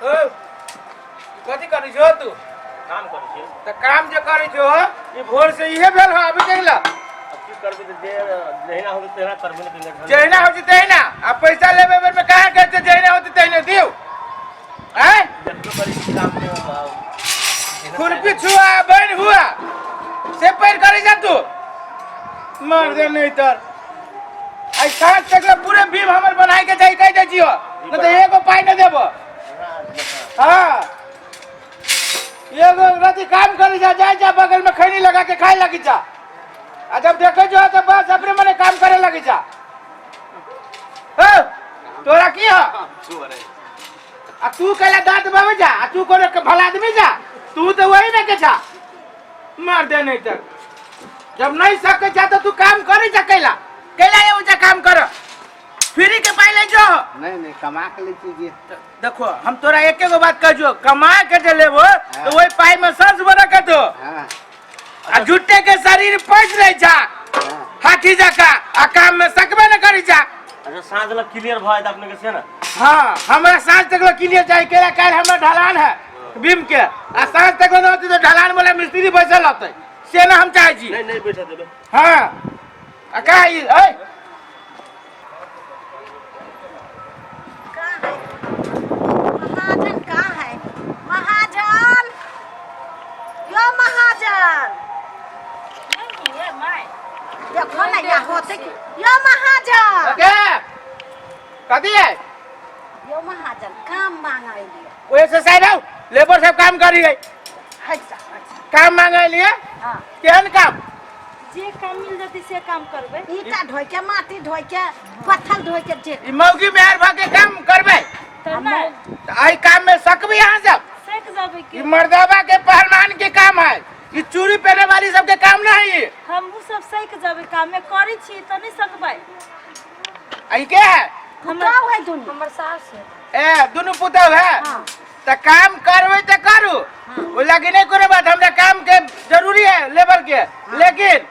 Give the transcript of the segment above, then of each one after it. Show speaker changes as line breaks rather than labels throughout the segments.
ओ, कथी करै छो तू?
काम करै छी।
तऽ काम जे करै छो, ई भोर से इहे भेल हो अभी तक ला।
अब की करबै तऽ जे जहिना होतै तहिना करबै ने किनकर।
जहिना होइ छै तहिना, आ पैसा लेबे बेर में कहाँ कहै छै जहिना होतै तहिना दियौ। आँय?
जतनो करै छी काम के
खुरपी छुआ बन हुआ से पैर करै जा तू, मार दे नहीं तर। आई साँझ तक ला पूरे बीम हमर बनाए के जाई, कह दे छियो, नहीं तो एगो पाई न देबो। हाँ, एगो रति काम करी जा, जाए जा बगल में खैनी लगा के खाए लगी जा, आ जब देखे जो तो बस अपने मने काम करे लगी जा। ए, तोरा की है? आ तू कहला दांत बाबे जा, आ तू कोनो के भला आदमी जा? तू तो वही में के जा, मार दे नहीं तक। जब नहीं सके जा तो तू काम करे जा, कैला कैला ये जा काम कर, फ्री के पाई ले जो।
नहीं नहीं, कमा के ले चीजिए।
देखो, हम तोरा एक एगो बात कह जो, कमा के जे लेबो तो वही पाई में सस बना के दो। आ झूठे के शरीर पच रही जा हाथी जका, आ काम में सकबे न करी जा।
अच्छा, साँझ लग क्लियर भऽ जायत अपने के से ना?
हाँ, हमरा साँझ तक लग क्लियर चाहिए, केला काल्हि हमरा ढलान है बीम के, आ साँझ तक लग रहतै तो ढलान वाला मिस्त्री बैसल रहतै, से ना हम चाहै छी।
नहीं नहीं, बैठा देबै।
हाँ, आ का ई ऐ
कहाँ है महाजन? कहाँ है महाजन? यो महाजन, देखो ना, यहाँ होते कि यो महाजन।
के कथी है?
यो महाजन, काम मांगे लिए।
ओए से साइड आओ, लेबर सब काम करी है।
है सा, अच्छा।
काम मांगे लिए?
हाँ।
केहन काम?
जे काम मिल जतै से काम करबै।
ईटा ढोइ के, माटी ढोइ के, पत्थर ढोइ के, जे।
ई मौगी मेहर भऽ के काम करबै?
तऽ नहि।
तऽ एहि काम में सकबी अहाँ सब?
सक जेबै।
ई
की
मर्दाबा के पहलवान के काम है, ई चूड़ी पहने वाली सबके काम नहीं है।
हमहूँ सब सक जेबै, कामे करै छी तऽ नहि सकबै?
आ ई के है?
पुतहु है दुनू।
हमर सास है।
ए, दुनू पुतहु है?
हाँ।
तऽ काम करबै तऽ करू, ओ लगी नहीं कोनो बात, हमरा काम के जरूरी है लेबर के, लेकिन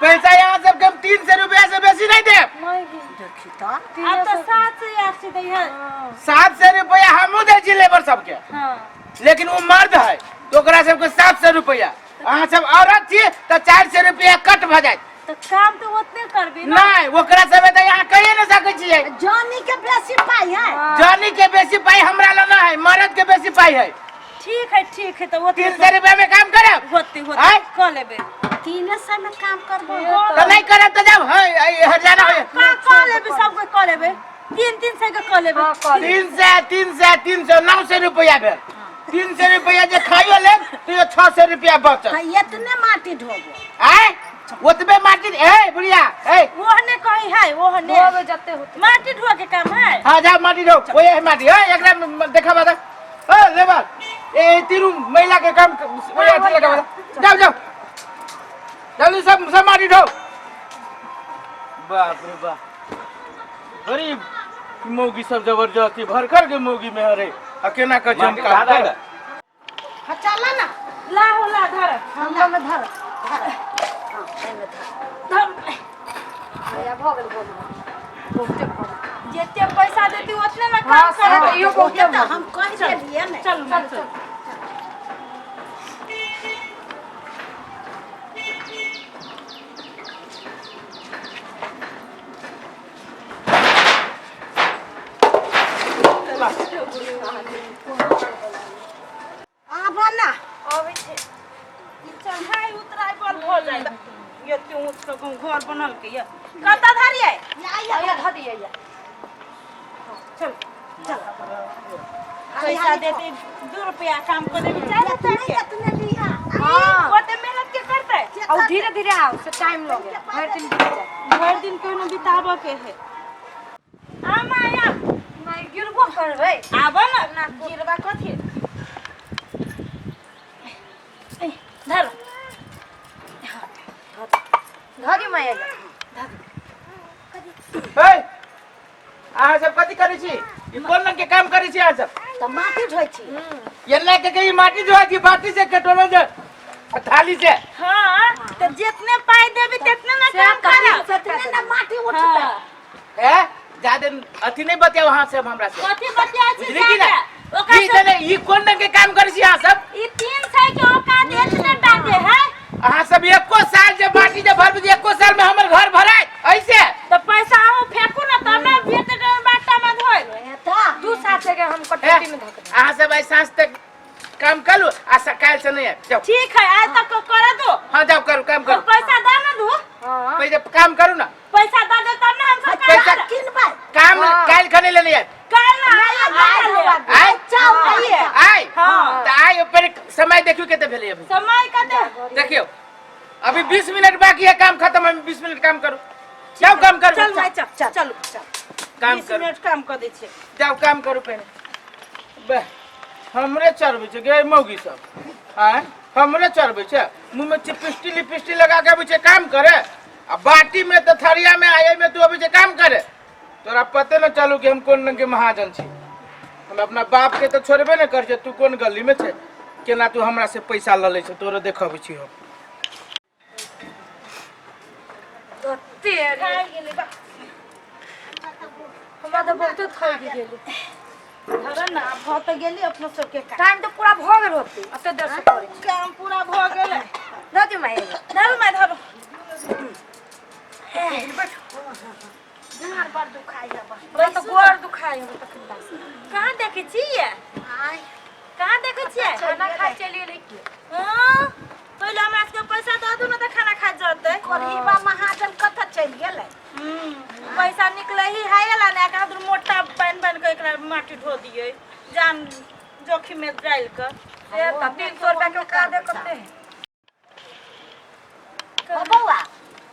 पैसा यहाँ सबके हम 300 रुपया से बेसी नहीं देब।
देखी तऽ।
आब तऽ 700 800 दै है।
700 रुपया हमहूँ दै छी लेबर सबके। लेकिन वो मर्द है तो ओकरा सबके 700 रुपया, अहाँ सब औरत छी तऽ 400 रुपया कट भऽ जायत।
तऽ काम तऽ ओतने करबी ना?
नहीं, ओकरा सब तऽ यहाँ कहिए नहीं सकै छियै।
जानी के बेसी पाई है।
जानी के बेसी पाई हमरा लग ना है, मर्द के बेसी पाई है।
ठीक है, ठीक है, तऽ ओतने।
300 रुपया में काम करब?
होते होते।
आँय?
कऽ लेबै।
300 में काम करबो?
तऽ नहीं करब तऽ जाब है हरियाणा है।
कऽ लेबै, सब कोइ कऽ लेबै, 300-300 के कऽ लेबै।
हाँ, कऽ लेबै।
300, 300, 300, 900 रुपया भेल। 300 रुपया जे खाइयो लेब तो 600 रुपया बचत।
तऽ एतने माटी ढोबो?
आय, ओतबे माटी? ए बुढ़िया, ए।
ओहने कही है, ओहने।
ढोबे जते होते।
माटी ढोए के काम है।
हाँ, जा माटी ढो, ओए है माटी है, एकरा देखा बात ए लेबर, ए तीनू महिला के काम ओए अथी लगा बता। जाओ जाओ, जल्दी सब सब माटी ढो। बाप रे बाप, गरीब मौगी सब जबरदस्ती भर कर के मौगी में हरे आ केना कर
माटी
काम
ढा
कर।
दे।
हाँ, चला ना।
ला हो, ला, धर।
हमरा में धर धर, हाँ, एहिमे धर।
धर।
भैया, भऽ गेल, भऽ गेल, बहुते भऽ गेल।
जते पैसा देती ओतने ना
हाँ,
काम
से
करबै।
तऽ इहो बहुते
ये
भऽ
तऽ
गेल।
हम कहि देलियै ने।
चल चल।
आब ना।
अबै छै। ई चढ़ाइ उतराइ बड़ भऽ जाइ। एते ऊँच के घर बनल के ये कतऽ धरियै?
या या।
या, धऽ दियै या।
चल चल, पैसा देते 2 रुपया काम कर देबी 4 रुपया के।
एतने लिया।
हाँ।
ओते मेहनत के करतै?
और धीरे धीरे आओ से टाइम लगे, भरि दिन बीत जाए।
भरि दिन केहनो बिताबऽ के है। आ माया।
माय, गिरबो करबै।
आब न, गिरबा कथी? ए, धर।
धरी माया।
ए, अहाँ सब कथी करै छी? ई कोन रंग के काम करै छी अहाँ सब?
तऽ माटी ढोइ छी।
एना के के ई माटी जो है कि बाटी से कटोरा से थाली से?
हाँ, तऽ जितने पाई देबी तितने ना काम करब।
ततने ने माटी उठतै।
हाँ।
ए, ज्यादा अथी नहीं बतियाओ अहाँ सब हमरा से।
कथी बतिया छी?
बुझली कि ना?
जाके ओकरा
ई
से
जने ई कोन रंग के काम करै छी अहाँ सब?
ई 300 के औकात एतने बाटे है।
अहाँ सब एको साल जे बाटी जे भरबै एको साल में हमर घर भराय ऐसे?
तो पैसा अहूँ फेंकू ना तब ना भेट दे बाटा में धोइ।
दू सात जगह हम
ए,
कटौती में धक
अहाँ सब आइ साँझ तक काम करू आ काल्हि से नहीं आयब। जाओ।
ठीक है, आज तक कर दो।
हाँ जाओ, करू काम
तो
करू।
पैसा दे ना दू।
हां
पहिले काम करू ना।
पैसा दे दे तब ना हम सब
पैसा
काम
किनबै।
काम काल्हि खने लेने आयब।
काल्हि ना आइए, आइए।
आइ?
आइए।
आइ?
हाँ।
तऽ आइ पर समय देखियौ कते भेलै अभी।
समय कते?
देखियौ अभी 20 मिनट बाकी है काम खत्म, अभी 20 मिनट काम करू। जाओ काम करू।
चल भाई, चल चल चलू चल।
काम
20
करू।
मिनट काम कर दै छियै।
जाओ काम करू पहिले। बे हमरे चढ़बै छै गे मौगी सब। आँय हमरे चढ़बै छै, मुँह में चिपिस्टी लिपिस्टी लगा के अबै छै काम करे, आ बाटी में तऽ थरिया में आय में तू अबै छै काम करे। तोरा पते न चलू कि हम कोन रंग के महाजन छी। हम अपना बाप के तऽ छोड़बे न करै छै, तू कोन गली में छै, केना तू हमरा से पैसा लऽ लै छै, तोरो देखबै छी हम।
तेरे हमरा तऽ बहुते थकि गेली।
धर ना, भऽ तऽ गेली अपनो सबके काम।
टाइम तऽ पूरा भऽ गेल होतै, एते देर से करै छी।
काम पूरा भऽ गेलै।
दऽ दियौ माय।
धरू माय धरू।
डाँर बड़ दुखाइ है बा।
हमरा तऽ गोर दुखाइ हमरा तखन से।
कहाँ देखै छियै?
आय
कहाँ देखै छियै?
खाना खाइ चलि गेलै की?
हाँ, पहिले हमरा सबके पैसा दऽ दू ने तऽ खाना खा जतै।
कोरहीबा महाजन कतऽ चलि गेलै?
पैसा निकले ही है ला ने, एकरा दूर मोटा पानि बन के एकरा माटी ढो दियै, जान जोखिम में डालि के।
से तऽ 300 रुपया के औकात कते है?
ओ बौआ,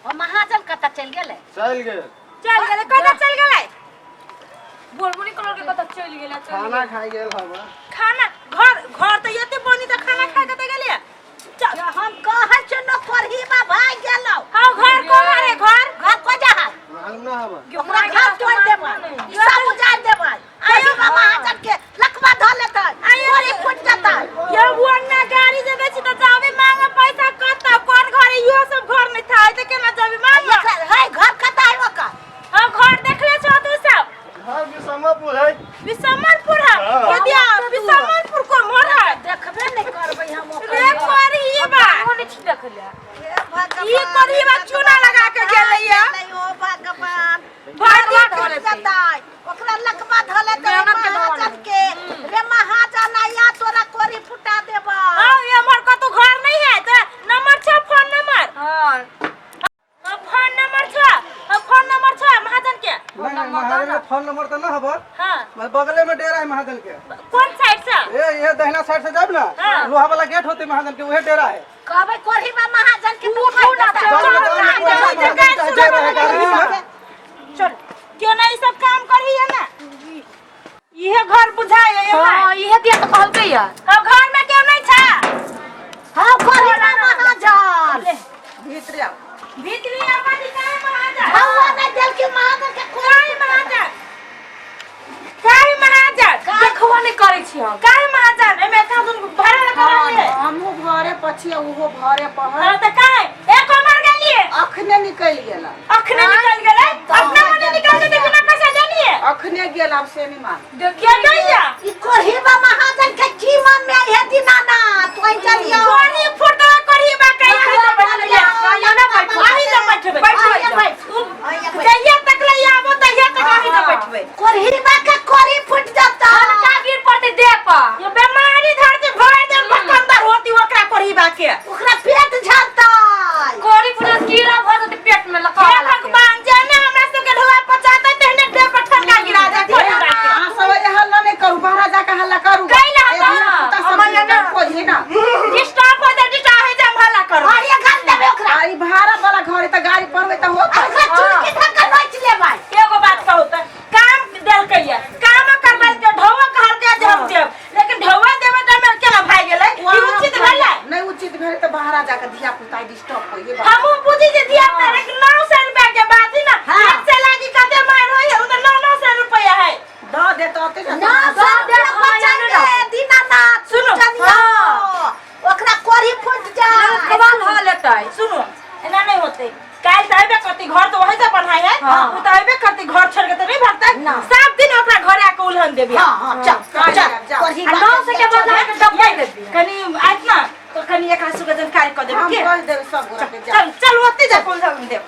ओ महाजन कतऽ चलि गेलै?
चलि गेल।
चल गेलै? कतऽ चलि गेलै?
बोलबो नहीं करो के कतऽ चलि गेलै। चलि
खाना खाइ गेल हवा।
खाना घर घर तऽ एते बनी तऽ खाना खा के तऽ गेलियै। चल।
हम कहै छियौ न कोरहीबा भागि गेलौ।
हाँ, घर कोन रे घर?
घर को जा है?
मालूम ना हवा।
गेल।
ओकरा घर तोड़ि देबै, ई सब उजाड़ि देबै। कोरहीबा महाजन के लकवा धऽ लेतै, गोरी फुटि जेतै।
ये बुअन्ना गाड़ी जे दै छी तऽ जाबे मांगे पैसा कतऽ कोन घर, इहो सब घर नहि था तऽ केना जाबे मांगे?
है घर कतऽ है ओकर?
हाँ, घर देखले छौ तू सब?
घर विषमपुर है।
विसमरपुर है।
हाँ।
यदि विसमरपुर को मोर है
देखबे नहि करबै हम ओकर
रे
घर।
करही बा।
ओ नहीं छी देखले।
हे भगवान,
ई करही बा चूना लगा के गेलैया।
ओ भगवान,
भागवा
फुटि जेतै, ओकरा लकवा धऽ लेतै
मेहनत के
महाजन के। रे महाजन आया तोरा कोरी फुटा देबै।
हाँ, ये हमर कतौ घर नहीं है तऽ नंबर छौ फोन नंबर?
हां।
हाँ, फोन नंबर छौ? हाँ, फोन नंबर छौ महाजन के?
नहीं, महाजन के फोन नंबर तो ना हबो।
हाँ।
बस बगले में डेरा है महाजन के।
कौन साइड से?
ए ये दहिना साइड से जाब ना,
हाँ।
लोहा वाला गेट होते महाजन के, वही डेरा है।
कहबै कोरहीबा महाजन के तू
उठू ना,
खाइ
चल,
देतै।
चल, चल,
चल,
चल,
चल,
चल, चल, चल, चल,
चल, क्यों ना ई सब काम करही है ना, इहे घर बुझाय है।
हां, इहे दिया तऽ कहलकै या।
हाँ, घर में क्यों नहीं छा?
हाँ कोरहीबा महाजन
भीतर आओ।
भीतरी आबादी काहे महाजन?
हौवा नहि देलखिन महाजन के कोरी।
काहे महाजन? काहे महाजन?
देखबो नहीं करै छी हम।
काहे महाजन? एमे कहाँ दुन भरे लगा रहे?
हमहूँ घरे पछिए उहो घरे पर है।
हाँ तऽ काहे एको मर गेलिए?
अखने निकलि गेला।
अखने निकल गेलै? अपना मने निकल गेलै बिना पैसा देलिए?
अखने गेल आब से नहीं मालूम।
के गैया?
ई कोरहीबा महाजन के की मन में है दीनानाथ, तोहि चलियो।
कोरी फुटवा कोरी बा कहीं आही तो बैठबै, आही तो बैठबै।
आइए बैठ।
जहिया तक ले आबो तहिया तक आही तो बैठबै।
कोरहीबा के कोरी फुटि जेतै।
का गिर पड़तै देह पर।
ये बेमारी धरती भर देल बकंदर होती ओकरा कोरी बा के।
ओकरा पेट झरतै।
कोरी पूरा कीड़ा भऽ जेतै पेट में लगा।
हे भगवान, जेने हमरा सबके ढोआ पचाते तेहने देह पर ठनका गिरा दे कोरी बा के।
अहाँ सब एजे हल्ला नहीं करू, बाहर जाके हल्ला करू।
कैला
ए,
हल्ला?
धिया पुता सब के खोजी ना।
डिस्टर्ब हो जाए, डिस्टर्ब हो जाए, हम हल्ला करू।
अरे घर देबै ओकरा।
आ ई भाड़ा वाला घर है तऽ गाड़ी पर होय तऽ होत।
ओकरा चुटकी धक्का नोचि लेबै।
एगो बात कहू तऽ काम देलकै ये जेबे करते घर छोड़ के तो नहीं भागते।
ना।
सब दिन ओकरा घरे आके उलहन देबी।
हाँ हाँ, चल चल
जाओ।
कोढ़ी
आ
बाटे
900 के बदला के डब्बा देबी।
कनी आयत ना तो कनी एकरा सबके जानकारी क देबी
हम
के।
कह देब सब गोरा के, जा।
चल चल, ओते जा उलहन देब।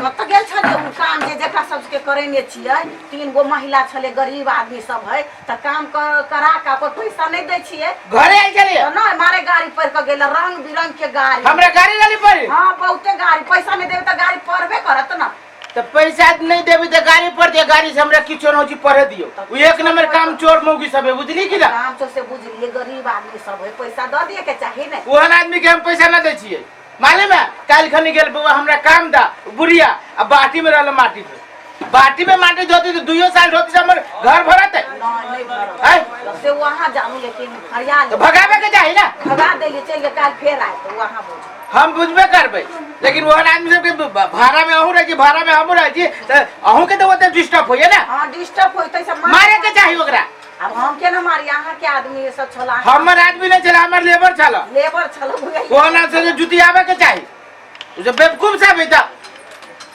कतऽ गेल छलै ओ काम जे जकरा सबके करेने छियै? तीन गो महिला छलै, गरीब आदमी सब है, तऽ काम करा कऽ ओकर पैसा नहि दै छियै।
घरे आयल छलियै?
तऽ नहि, मारे गाड़ी पढ़ि कऽ गेल, रंग बिरंग के गाड़ी।
हमरा गाड़ी रहली पड़ी?
हाँ, बहुते गाड़ी। पैसा नहि देबै तऽ गाड़ी पढ़बे करत ने।
तऽ पैसा नहि देबै तऽ गाड़ी पर दे, गाड़ी से हमरा किछो नहि होइ छै, पढ़े दियौ। ओ एक नंबर काम चोर मौगी सब है, बुझली कि ना?
काम तो से बुझलियै, गरीब आदमी सब है, पैसा दऽ दिए के चाही ने।
ओहन आदमी के हम पैसा न दै छियै, मालूम है? काल्हि खनी गेल बौआ हमरा काम दा बुढ़िया आ बाटी में रहल माटी धो, बाटी में माटी धोती तो दुइयो साल धोती से हमर घर भरत है?
नहीं, नहीं भरत।
आय?
तो से वहाँ जानू, लेकिन हरियाली
तो भगावे के चाही ना।
भगा देलियै, चलि गेल, काल्हि फेर आयत, तऽ वहाँ बुझ।
हम बुझबे करबै, लेकिन ओहन आदमी सबके भाड़ा में अहूँ रहै छी, भाड़ा में हमहूँ रहै छी, तऽ अहूँ के तऽ ओते डिस्टर्ब होइए ने।
हाँ, डिस्टर्ब होइतै सब।
मारे के चाही ओकरा।
आब हम केना मारी? अहाँके आदमी सब छला।
हमर आदमी नहि छल, हमर लेबर छल।
लेबर छल, बुझलियै।
ओहन आदमी सबके जुतियाबे के चाही। ओ सब बेवकूफ सब है, तऽ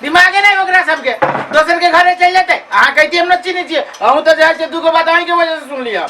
दिमागे नहि ओकरा सबके, दोसर के घरे चलि जेतै। अहाँ कहै हम नहि चिन्है छियै, अहूँ तऽ जे है से दूगो बात अहीँके वजह से सुनलियै।